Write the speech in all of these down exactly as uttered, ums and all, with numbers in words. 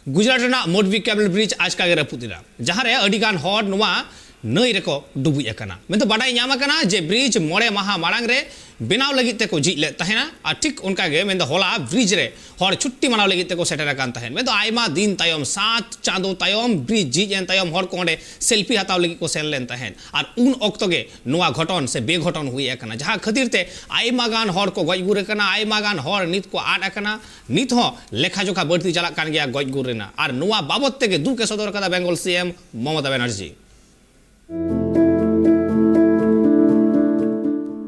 ᱜᱩᱡᱽᱨᱟᱴ ᱨᱮᱱᱟᱜ ᱢᱳᱨᱵᱤ ᱠᱮᱵᱚᱞ ᱵᱨᱤᱡᱽ ᱟᱪᱠᱟ ᱜᱮ ᱨᱟᱹᱯᱩᱫ ᱮᱱᱟ, ᱡᱟᱦᱟᱸ ᱨᱮ ᱟᱹᱰᱤ ᱜᱟᱱ ᱦᱚᱲ ᱱᱚᱣᱟ ᱱᱟᱹᱭ ᱨᱮᱠᱚ ᱰᱩᱵᱩᱡ ᱟᱠᱟᱱᱟ᱾ ᱢᱮᱱᱫᱚ ᱵᱟᱰᱟᱭ ᱧᱟᱢ ᱟᱠᱟᱱᱟ ᱡᱮ ᱵᱨᱤᱡᱽ ᱢᱚᱬᱮ ᱢᱟᱦᱟ ᱢᱟᱲᱟᱝ ᱨᱮ ᱵᱮᱱᱟᱣ ᱞᱟᱹᱜᱤᱫ ᱛᱮᱠᱚ ᱡᱷᱤᱡ ᱞᱮᱫ ᱛᱟᱦᱮᱱᱟ, ᱟᱨ ᱴᱷᱤᱠ ᱚᱱᱠᱟ ᱜᱮ ᱢᱮᱱᱫᱚ ᱦᱚᱞᱟ ᱵᱨᱤᱡᱽ ᱨᱮ ᱦᱚᱲ ᱪᱷᱩᱴᱴᱤ ᱢᱟᱱᱟᱣ ᱞᱟᱹᱜᱤᱫ ᱛᱮᱠᱚ ᱥᱮᱴᱮᱨ ᱟᱠᱟᱱ ᱛᱟᱦᱮᱸᱫ᱾ ᱢᱮᱱᱫᱚ ᱟᱭᱢᱟ ᱫᱤᱱ ᱛᱟᱭᱚᱢ, ᱥᱟᱛ ᱪᱟᱸᱫᱚ ᱛᱟᱭᱚᱢ ᱵᱨᱤᱡᱽ ᱡᱷᱤᱡ ᱮᱱ ᱛᱟᱭᱚᱢ ᱦᱚᱲ ᱠᱚ ᱚᱸᱰᱮ ᱥᱮᱞᱯᱷᱤ ᱦᱟᱛᱟᱣ ᱞᱟᱹᱜᱤᱫ ᱠᱚ ᱥᱮᱱ ᱞᱮᱱ ᱛᱟᱦᱮᱸᱫ, ᱟᱨ ᱩᱱ ᱚᱠᱛᱚ ᱜᱮ ᱱᱚᱣᱟ ᱜᱷᱚᱴᱚᱱ ᱥᱮ ᱵᱮᱜᱷᱚᱴᱚᱱ ᱦᱩᱭ ᱟᱠᱟᱱᱟ, ᱡᱟᱦᱟᱸ ᱠᱷᱟᱹᱛᱤᱨ ᱛᱮ ᱟᱭᱢᱟ ᱜᱟᱱ ᱦᱚᱲ ᱠᱚ ᱜᱚᱡ ᱜᱩᱨ ᱟᱠᱟᱱᱟ, ᱟᱭᱢᱟ ᱜᱟᱱ ᱦᱚᱲ ᱱᱤᱛ ᱠᱚ ᱟᱫ ᱟᱠᱟᱱᱟ᱾ ᱱᱤᱛ ᱦᱚᱸ ᱞᱮᱠᱷᱟ ᱡᱚᱠᱷᱟ ᱵᱟᱹᱲᱛᱤ ᱪᱟᱞᱟᱜ ᱠᱟᱱ ᱜᱮᱭᱟ ᱜᱚᱡ ᱜᱩᱨ ᱨᱮᱱᱟᱜ᱾ ᱟᱨ ᱱᱚᱣᱟ ᱵᱟᱵᱚᱛ ᱛᱮᱜᱮ ᱫᱩᱠ ᱮ ᱥᱚᱫᱚᱨ ᱠᱟᱫᱟ ᱵᱮᱝᱜᱚᱞ ᱥᱤ ᱮᱢ ᱢᱚᱢᱚᱛᱟ ᱵᱮᱱᱟᱨᱡᱤ᱾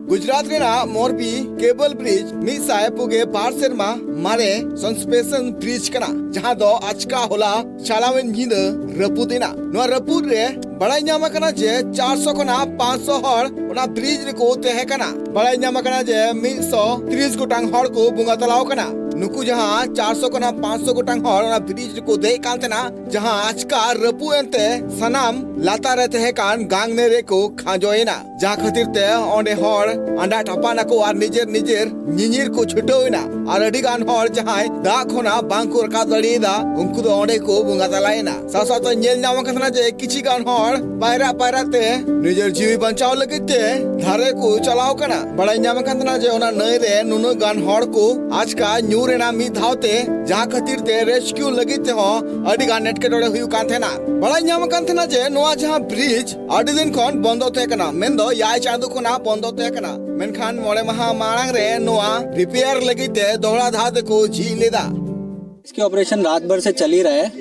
ᱜᱩᱡᱽᱨᱟᱴ ᱨᱮᱱᱟᱜ ᱢᱚᱨᱵᱤ ᱠᱮᱵᱚᱞ ᱵᱨᱤᱡᱽ ᱢᱤᱫ ᱥᱟᱭ ᱯᱩᱜᱮ ᱵᱟᱨ ᱥᱮᱨᱢᱟ ᱢᱟᱨᱮ ᱥᱟᱥᱯᱮᱱᱥᱚᱱ ᱵᱨᱤᱡᱽ ᱠᱟᱱᱟ, ᱡᱟᱦᱟᱸ ᱫᱚ ᱟᱪᱠᱟ ᱦᱚᱞᱟ ᱪᱟᱞᱟᱣᱮᱱ ᱧᱤᱫᱟᱹ ᱨᱟᱹᱯᱩᱫ ᱮᱱᱟ᱾ ᱱᱚᱣᱟ ᱨᱟᱹᱯᱩᱫ ᱨᱮ ᱵᱟᱲᱟᱭ ᱧᱟᱢ ᱟᱠᱟᱱᱟ ᱡᱮ ᱪᱟᱨᱥᱚ ᱠᱷᱚᱱᱟᱜ ᱯᱟᱸᱪᱥᱚ ᱦᱚᱲ ᱚᱱᱟ ᱵᱨᱤᱡᱽ ᱨᱮᱠᱚ ᱛᱟᱦᱮᱸ ᱠᱟᱱᱟ᱾ ᱵᱟᱲᱟᱭ ᱧᱟᱢ ᱟᱠᱟᱱᱟ ᱡᱮ ᱢᱤᱫ ᱥᱚ ᱛᱤᱨᱤᱥ ᱜᱚᱴᱟᱝ ᱦᱚᱲ ᱠᱚ ᱵᱚᱸᱜᱟ ᱛᱟᱞᱟᱣ ᱟᱠᱟᱱᱟ᱾ ᱱᱩᱠᱩ ᱡᱟᱦᱟᱸ ᱪᱟᱨᱥᱚ ᱠᱷᱚᱱᱟᱜ ᱯᱟᱸᱪᱥᱚ ᱜᱚᱴᱟᱝ ᱦᱚᱲ ᱚᱱᱟ ᱵᱨᱤᱡᱽ ᱨᱮᱠᱚ ᱫᱮᱡ ᱠᱟᱱ ᱛᱟᱦᱮᱱᱟ, ᱡᱟᱦᱟᱸ ᱟᱪᱠᱟ ᱨᱟᱹᱯᱩᱫ ᱮᱱᱛᱮ ᱥᱟᱱᱟᱢ ᱞᱟᱛᱟᱨ ᱨᱮ ᱛᱟᱦᱮᱸ ᱠᱟᱱ ᱜᱟᱝ ᱱᱟᱹᱭ ᱨᱮᱠᱚ ᱠᱷᱟᱸᱡᱚᱭᱮᱱᱟ, ᱡᱟᱦᱟᱸ ᱠᱷᱟᱹᱛᱤᱨ ᱛᱮ ᱚᱸᱰᱮ ᱦᱚᱲ ᱟᱸᱰᱟ ᱴᱷᱟᱯᱟᱱ ᱟᱠᱚ ᱟᱨ ᱱᱤᱡᱮᱨ ᱱᱤᱡᱮᱨ ᱧᱤᱧᱤᱨ ᱠᱚ ᱪᱷᱩᱴᱟᱹᱣ ᱮᱱᱟ᱾ ᱟᱨ ᱟᱹᱰᱤ ᱜᱟᱱ ᱦᱚᱲ ᱡᱟᱦᱟᱸᱭ ᱫᱟᱜ ᱠᱷᱚᱱᱟᱜ ᱵᱟᱝ ᱠᱚ ᱨᱟᱠᱟᱵ ᱫᱟᱲᱮᱭᱟᱫᱟ, ᱩᱱᱠᱩ ᱫᱚ ᱚᱸᱰᱮ ᱠᱚ ᱵᱚᱸᱜᱟ ᱛᱟᱞᱟᱭᱮᱱᱟ᱾ ᱥᱟᱶ ᱥᱟᱶᱛᱮ ᱧᱮᱞ ᱧᱟᱢ ᱟᱠᱟᱱᱟ ᱡᱮ ᱠᱤᱪᱷᱤ ᱜᱟᱱ ᱦᱚᱲ ᱯᱟᱭᱨᱟ ᱯᱟᱭᱨᱟ ᱛᱮ ᱱᱤᱡᱮᱨ ᱡᱤᱣᱤ ᱵᱟᱧᱪᱟᱣ ᱞᱟᱹᱜᱤᱫ ᱛᱮ ᱫᱷᱟᱨᱮ ᱠᱚ ᱪᱟᱞᱟᱣ ᱠᱟᱱᱟ᱾ ᱵᱟᱲᱟᱭ ᱧᱟᱢ ᱟᱠᱟᱱ ᱛᱟᱦᱮᱱᱟ ᱡᱮ ᱚᱱᱟ ᱱᱟᱹᱭ ᱨᱮ ᱱᱩᱱᱟᱹᱜ ᱜᱟᱱ ᱦᱚᱲ ᱠᱚ ᱟᱪᱠᱟ ᱧᱩᱨ ᱮᱱᱟ ᱢᱤᱫ ᱫᱷᱟᱣ ᱛᱮ, ᱡᱟᱦᱟᱸ ᱠᱷᱟᱹᱛᱤᱨ ᱛᱮ ᱨᱮᱥᱠᱤᱭᱩ ᱞᱟᱹᱜᱤᱫ ᱛᱮᱦᱚᱸ ᱟᱹᱰᱤ ᱜᱟᱱ ᱮᱴᱠᱮᱴᱚᱬᱮ ᱦᱩᱭᱩᱜ ᱠᱟᱱ ᱛᱟᱦᱮᱱᱟ᱾ ᱵᱟᱲᱟᱭ ᱧᱟᱢ ᱟᱠᱟᱱ ᱛᱟᱦᱮᱱᱟ ᱡᱮ ᱱᱚᱣᱟ ᱡᱟᱦᱟᱸ ᱵᱨᱤᱡᱽ ᱟᱹᱰᱤ ᱫᱤᱱ ᱠᱷᱚᱱ ᱵᱚᱱᱫᱚ ᱛᱟᱦᱮᱸ ᱠᱟᱱᱟ, ᱢᱮᱱᱫᱚ ᱮᱭᱟᱭ ᱪᱟᱸᱫᱚ ᱠᱷᱚᱱᱟᱜ ᱵᱚᱱᱫᱚ ᱛᱟᱦᱮᱸ ᱠᱟᱱᱟ, ᱢᱮᱱᱠᱷᱟᱱ ᱢᱚᱬᱮ ᱢᱟᱦᱟ ᱢᱟᱲᱟᱝ ᱨᱮ ᱱᱚᱣᱟ ᱨᱤᱯᱮᱭᱟᱨ ᱞᱟᱹᱜᱤᱫ ᱛᱮ ᱫᱚᱦᱲᱟ ᱫᱷᱟᱣ ᱛᱮᱠᱚ ᱡᱷᱤᱡ ᱞᱮᱫᱟ᱾ इसके ऑपरेशन रात भर से चल ही रहा है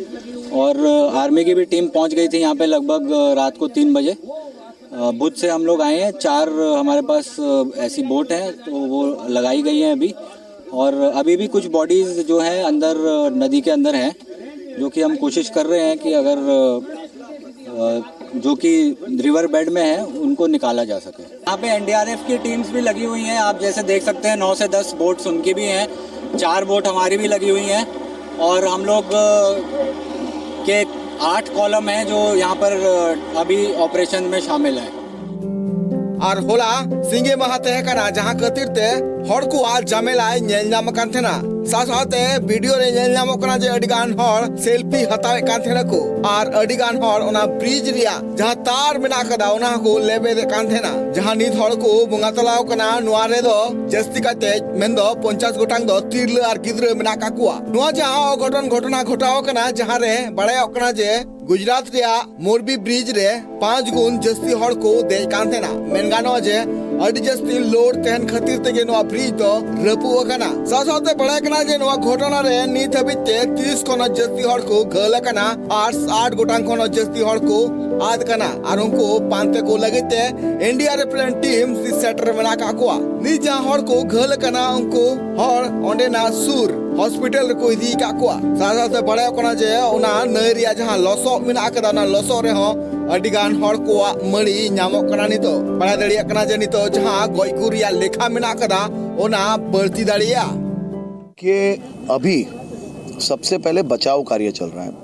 और आर्मी की भी टीम पहुंच गई थी यहाँ पे लगभग रात को तीन बजे। अ, भुज से हम लोग आए हैं, चार हमारे पास, अ, ऐसी बोट हैं, तो वो लगाई गई हैं अभी। और अभी भी कुछ बॉडीज जो हैं अंदर, अ, नदी के अंदर हैं, जो कि हम कोशिश कर रहे हैं कि अगर, अ, अ, जो कि रिवर बेड में है, उनको निकाला जा सके। यहाँ पे एनडीआरएफ की टीम्स भी लगी हुई हैं। आप जैसे देख सकते हैं, नौ से दस बोट्स उनकी भी हैं, चार बोट हमारी भी लगी हुई हैं और हम लोग, अ, के आठ कॉलम हैं जो यहाँ पर, अ, अभी ऑपरेशन में शामिल हैं। ᱟᱨ ᱦᱚᱞᱟ ᱥᱤᱸᱜᱮ ᱢᱟᱦᱟ ᱛᱟᱦᱮᱸ ᱠᱟᱱᱟ, ᱡᱟᱦᱟᱸ ᱠᱷᱟᱹᱛᱤᱨ ᱛᱮ ᱦᱚᱲ ᱠᱚᱣᱟᱜ ᱡᱟᱢᱮᱞᱟᱭ ᱧᱮᱞ ᱧᱟᱢ ᱟᱠᱟᱱ ᱛᱟᱦᱮᱱᱟ᱾ ᱥᱟᱶ ᱥᱟᱶᱛᱮ ᱵᱷᱤᱰᱤᱭᱳ ᱨᱮ ᱧᱮᱞ ᱧᱟᱢᱚᱜ ᱠᱟᱱᱟ ᱡᱮ ᱟᱹᱰᱤ ᱜᱟᱱ ᱦᱚᱲ ᱥᱮᱞᱯᱷᱤ ᱦᱟᱛᱟᱣᱮᱫ ᱠᱟᱱ ᱛᱟᱦᱮᱱᱟ ᱠᱚ ᱟᱨ ᱟᱹᱰᱤ ᱜᱟᱱ ᱦᱚᱲ ᱚᱱᱟ ᱵᱨᱤᱡᱽ ᱨᱮᱭᱟᱜ ᱡᱟᱦᱟᱸ ᱛᱟᱨ ᱢᱮᱱᱟᱜ ᱟᱠᱟᱫᱟ ᱚᱱᱟ ᱦᱚᱸᱠᱚ ᱞᱮᱵᱮᱫᱮᱫ ᱠᱟᱱ ᱛᱟᱦᱮᱱᱟ, ᱡᱟᱦᱟᱸ ᱱᱤᱛ ᱦᱚᱲ ᱠᱚ ᱵᱚᱸᱜᱟ ᱛᱟᱞᱟᱣ ᱠᱟᱱᱟ᱾ ᱱᱚᱣᱟ ᱨᱮᱫᱚ ᱡᱟᱹᱥᱛᱤ ᱠᱟᱛᱮ ᱢᱮᱱᱫᱚ ᱯᱚᱧᱪᱟᱥ ᱜᱚᱴᱟᱝ ᱫᱚ ᱛᱤᱨᱞᱟᱹ ᱟᱨ ᱜᱤᱫᱽᱨᱟᱹ ᱢᱮᱱᱟᱜ ᱟᱠᱟᱫ ᱠᱚᱣᱟ᱾ ᱱᱚᱣᱟ ᱡᱟᱦᱟᱸ ᱚᱜᱷᱚᱴᱚᱱ ᱜᱷᱚᱴᱚᱱᱟ ᱜᱷᱚᱴᱟᱣ ᱟᱠᱟᱱᱟ, ᱡᱟᱦᱟᱸ ᱨᱮ ᱵᱟᱲᱟᱭᱚᱜ ᱠᱟᱱᱟ ᱡᱮ ᱜᱩᱡᱽᱨᱟᱴ ᱨᱮᱭᱟᱜ ᱢᱳᱨᱵᱤ ᱵᱨᱤᱡᱽ ᱨᱮ ᱯᱟᱸᱪ ᱜᱩᱱ ᱡᱟᱹᱥᱛᱤ ᱦᱚᱲ ᱠᱚ ᱫᱮᱡ ᱠᱟᱱ ᱛᱟᱦᱮᱱᱟ᱾ ᱢᱮᱱ ᱜᱟᱱᱚᱜᱼᱟ ᱡᱮ ᱟᱹᱰᱤ ᱡᱟᱹᱥᱛᱤ ᱞᱳᱰ ᱛᱟᱦᱮᱱ ᱠᱷᱟᱹᱛᱤᱨ ᱛᱮᱜᱮ ᱱᱚᱣᱟ ᱵᱨᱤᱡᱽ ᱫᱚ ᱨᱟᱹᱯᱩᱫ ᱟᱠᱟᱱᱟ᱾ ᱥᱟᱶ ᱥᱟᱶᱛᱮ ᱵᱟᱲᱟᱭ ᱠᱟᱱᱟ ᱡᱮ ᱱᱚᱣᱟ ᱜᱷᱚᱴᱚᱱᱟ ᱨᱮ ᱱᱤᱛ ᱦᱟᱹᱵᱤᱡ ᱛᱮ ᱛᱤᱨᱤᱥ ᱠᱷᱚᱱ ᱦᱚᱸ ᱡᱟᱹᱥᱛᱤ ᱦᱚᱲ ᱠᱚ ᱜᱷᱟᱹᱞ ᱟᱠᱟᱱᱟ ᱟᱨ ᱥᱟᱴ ᱜᱚᱴᱟᱝ ᱠᱷᱚᱱ ᱦᱚᱸ ᱡᱟᱹᱥᱛᱤ ᱦᱚᱲ ᱠᱚ ᱟᱫ ᱟᱠᱟᱱᱟ ᱟᱨ ᱩᱱᱠᱩ ᱯᱟᱱᱛᱮ ᱠᱚ ᱞᱟᱹᱜᱤᱫ ᱛᱮ ᱮᱱᱰᱤᱟᱨᱮᱯᱷ ᱨᱮᱱ ᱴᱤᱢ ᱥᱮᱴᱮᱨ ᱢᱮᱱᱟᱜ ᱟᱠᱟᱫ ᱠᱚᱣᱟ᱾ ᱱᱤᱛ ᱡᱟᱦᱟᱸ ᱦᱚᱲ ᱠᱚ ᱜᱷᱟᱹᱞ ᱟᱠᱟᱱᱟ ᱩᱱᱠᱩ ᱦᱚᱲ ᱚᱸᱰᱮᱱᱟᱜ ᱥᱩᱨ ᱦᱚᱥᱯᱤᱴᱟᱞ ᱨᱮᱠᱚ ᱤᱫᱤ ᱟᱠᱟᱫ ᱠᱚᱣᱟ᱾ ᱥᱟᱶ ᱥᱟᱶᱛᱮ ᱵᱟᱲᱟᱭᱚᱜ ᱠᱟᱱᱟ ᱡᱮ ᱚᱱᱟ ᱱᱟᱹᱭ ᱨᱮᱭᱟᱜ ᱡᱟᱦᱟᱸ ᱞᱚᱥᱚᱫ ᱢᱮᱱᱟᱜ ᱟᱠᱟᱫᱟ, ᱚᱱᱟ ᱞᱚᱥᱚᱫ ᱨᱮᱦᱚᱸ ᱟᱹᱰᱤ ᱜᱟᱱ ᱦᱚᱲ ᱠᱚᱣᱟᱜ ᱢᱟᱹᱲᱤ ᱧᱟᱢᱚᱜ ᱠᱟᱱᱟ᱾ ᱱᱤᱛᱚᱜ ᱵᱟᱲᱟᱭ ᱫᱟᱲᱮᱭᱟᱜ ᱠᱟᱱᱟ ᱡᱮ ᱱᱤᱛᱚᱜ ᱡᱟᱦᱟᱸ ᱜᱚᱡ ᱜᱩᱨ ᱨᱮᱭᱟᱜ ᱞᱮᱠᱷᱟ ᱢᱮᱱᱟᱜ ᱟᱠᱟᱫᱟ ᱚᱱᱟ ᱵᱟᱹᱲᱛᱤ ᱫᱟᱲᱮᱭᱟᱜᱼᱟ᱾ कि अभी सबसे पहले बचाव कार्य चल रहा है।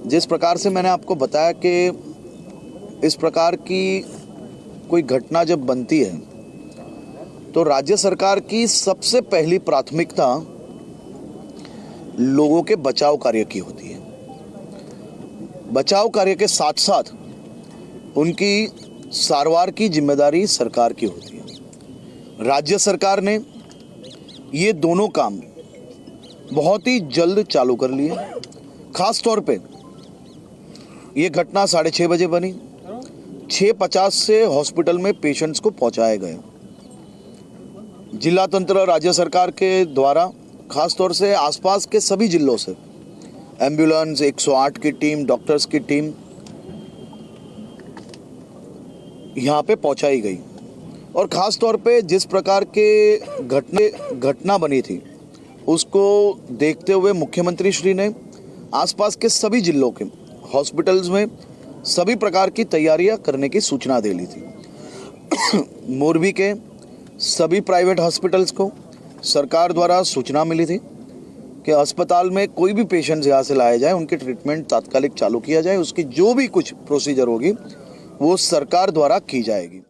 जिस प्रकार से मैंने आपको बताया कि इस प्रकार की कोई घटना जब बनती है तो राज्य सरकार की सबसे पहली प्राथमिकता लोगों के बचाव कार्य की होती है। बचाव कार्य के साथ साथ उनकी सारवार की जिम्मेदारी सरकार की होती है। राज्य सरकार ने ये दोनों काम बहुत ही जल्द चालू कर लिए। खास तौर पे ये घटना साढ़े छः बजे बनी। छः पचास से हॉस्पिटल में पेशेंट्स को पहुंचाए गए। जिला तंत्र, राज्य सरकार के द्वारा खास तौर से आसपास के सभी जिलों से एम्बुलेंस, एक सौ आठ की टीम, डॉक्टर्स की टीम यहाँ पे पहुंचाई गई। और खास तौर पे जिस प्रकार के घटने घटना बनी थी, उसको देखते हुए मुख्यमंत्री श्री ने आसपास के सभी जिलों के हॉस्पिटल्स में सभी प्रकार की तैयारियां करने की सूचना दे ली थी। मोरबी के सभी प्राइवेट हॉस्पिटल्स को सरकार द्वारा सूचना मिली थी कि अस्पताल में कोई भी पेशेंट्स यहाँ से लाए जाए, उनकी ट्रीटमेंट तात्कालिक चालू किया जाए, उसकी जो भी कुछ प्रोसीजर होगी वो सरकार द्वारा की जाएगी।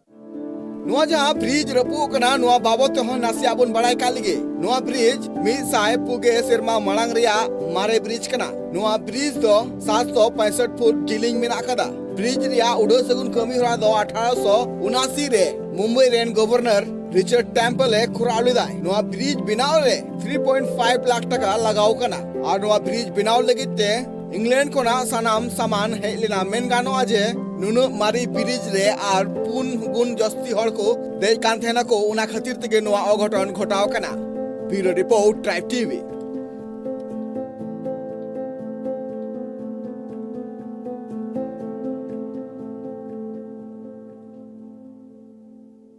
ᱱᱚᱣᱟ ᱡᱟᱦᱟᱸ ᱵᱨᱤᱡᱽ ᱨᱟᱹᱯᱩᱫ ᱠᱟᱱᱟ, ᱱᱚᱣᱟ ᱵᱟᱵᱚᱫ ᱛᱮᱦᱚᱸ ᱱᱟᱥᱮᱭᱟᱜ ᱵᱚᱱ ᱵᱟᱲᱟᱭ ᱠᱟᱜ ᱞᱮᱜᱮ᱾ ᱱᱚᱣᱟ ᱵᱨᱤᱡᱽ ᱢᱤᱫ ᱥᱟᱭ ᱯᱩᱜᱮ ᱥᱮᱨᱢᱟ ᱢᱟᱲᱟᱝ ᱨᱮᱭᱟᱜ ᱢᱟᱨᱮ ᱵᱨᱤᱡᱽ ᱠᱟᱱᱟ᱾ ᱱᱚᱣᱟ ᱵᱨᱤᱡᱽ ᱫᱚ ᱥᱟᱛᱥᱚ ᱯᱚᱸᱭᱥᱚᱴ ᱯᱷᱩᱴ ᱡᱤᱞᱤᱧ ᱢᱮᱱᱟᱜ ᱟᱠᱟᱫᱟ᱾ ᱵᱨᱤᱡᱽ ᱨᱮᱭᱟᱜ ᱩᱰᱟᱹ ᱥᱟᱹᱜᱩᱱ ᱠᱟᱹᱢᱤ ᱦᱚᱨᱟ ᱫᱚ ᱟᱴᱷᱟᱨᱚᱥᱚ ᱩᱱᱟᱥᱤ ᱨᱮ ᱢᱩᱢᱵᱟᱭ ᱨᱮᱱ ᱜᱚᱵᱷᱚᱨᱱᱚᱨ ᱨᱤᱪᱟᱨᱰ ᱴᱮᱢᱯᱞ ᱮ ᱠᱚᱨᱟᱣ ᱞᱮᱫᱟᱭ᱾ ᱱᱚᱣᱟ ᱵᱨᱤᱡᱽ ᱵᱮᱱᱟᱣ ᱨᱮ ᱛᱷᱨᱤ ᱯᱚᱭᱮᱱᱴ ᱯᱷᱟᱭᱤᱵᱷ ᱞᱟᱠᱷ ᱴᱟᱠᱟ ᱞᱟᱜᱟᱣ ᱠᱟᱱᱟ᱾ ᱟᱨ ᱱᱚᱣᱟ ᱵᱨᱤᱡᱽ ᱵᱮᱱᱟᱣ ᱞᱟᱹᱜᱤᱫ ᱛᱮ ᱤᱝᱞᱮᱱᱰ ᱠᱷᱚᱱᱟᱜ ᱥᱟᱱᱟᱢ ᱥᱟᱢᱟᱱ ᱦᱮᱡ ᱞᱮᱱᱟ᱾ ᱢᱮᱱ ᱜᱟᱱᱚᱜᱼᱟ ᱡᱮ ᱱᱩᱱᱟᱹᱜ ᱢᱟᱨᱮ ᱵᱨᱤᱡᱽ ᱨᱮ ᱟᱨ ᱯᱩᱱ ᱜᱩᱱ ᱡᱟᱹᱥᱛᱤ ᱦᱚᱲ ᱠᱚ ᱫᱮᱡ ᱠᱟᱱ ᱛᱟᱦᱮᱱᱟᱠᱚ, ᱚᱱᱟ ᱠᱷᱟᱹᱛᱤᱨ ᱛᱮᱜᱮ ᱱᱚᱣᱟ ᱚᱜᱷᱚᱴᱚᱱ ᱜᱷᱚᱴᱟᱣ ᱠᱟᱱᱟ᱾ Bureau Report, Tribe T V.